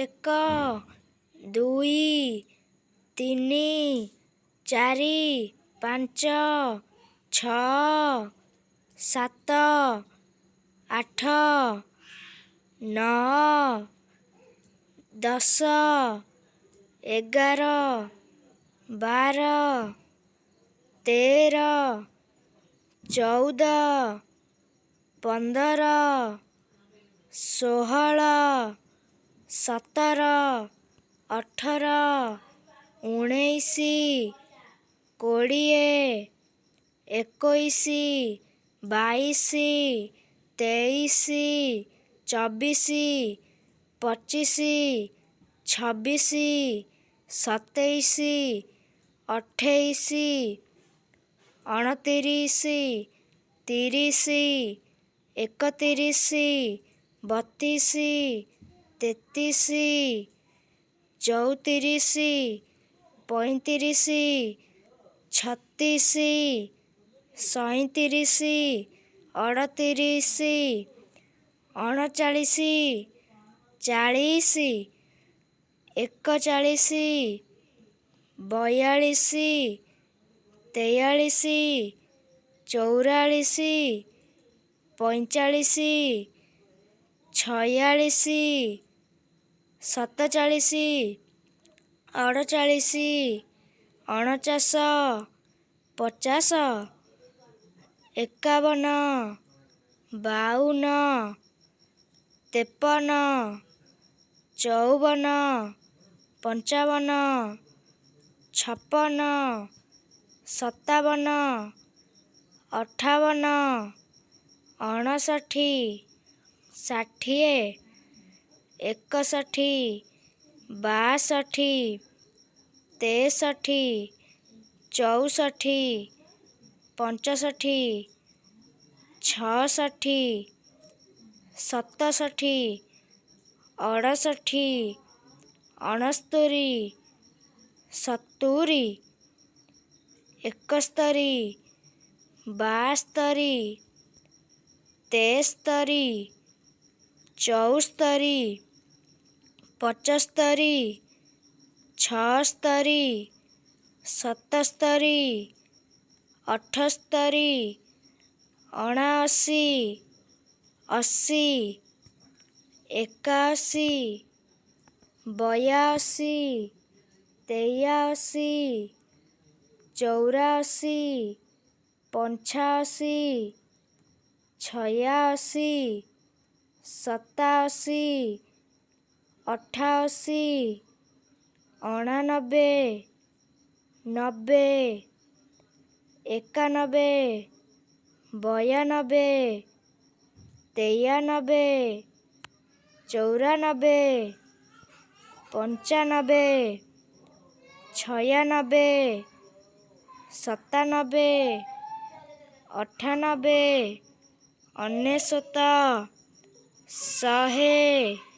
ଏକ, ଦୁଇ, ତିନି, ଚାରି, ପାଞ୍ଚ, ଛଅ, ସାତ, ଆଠ, ନଅ, 10, 11, 12, 13, 14, 15, 16, 17, 18, 19, 20, 21, 22, 23, 24, 25, 26, 27, 28, 29, 30, 31, 32, 33, 34, 35, 36, 37, 38, 39, 40, 41, 42, 43, 44, 45, 46, 47, 48, 49, 50, 51, 52, 53, 54, 55, 56, 57, 58, 59, 60, 61, 62, 63, 64, 65, 66, 67, 68, 69, 70, 71, 72, 73, 74, 75, 76, 77, 78, 79, 80, 81, 82, 83, 84, 85, 86, 87, 88, 89, 90, 91, 92, 93, 94, 95, 96, 97, 98, 99, 100।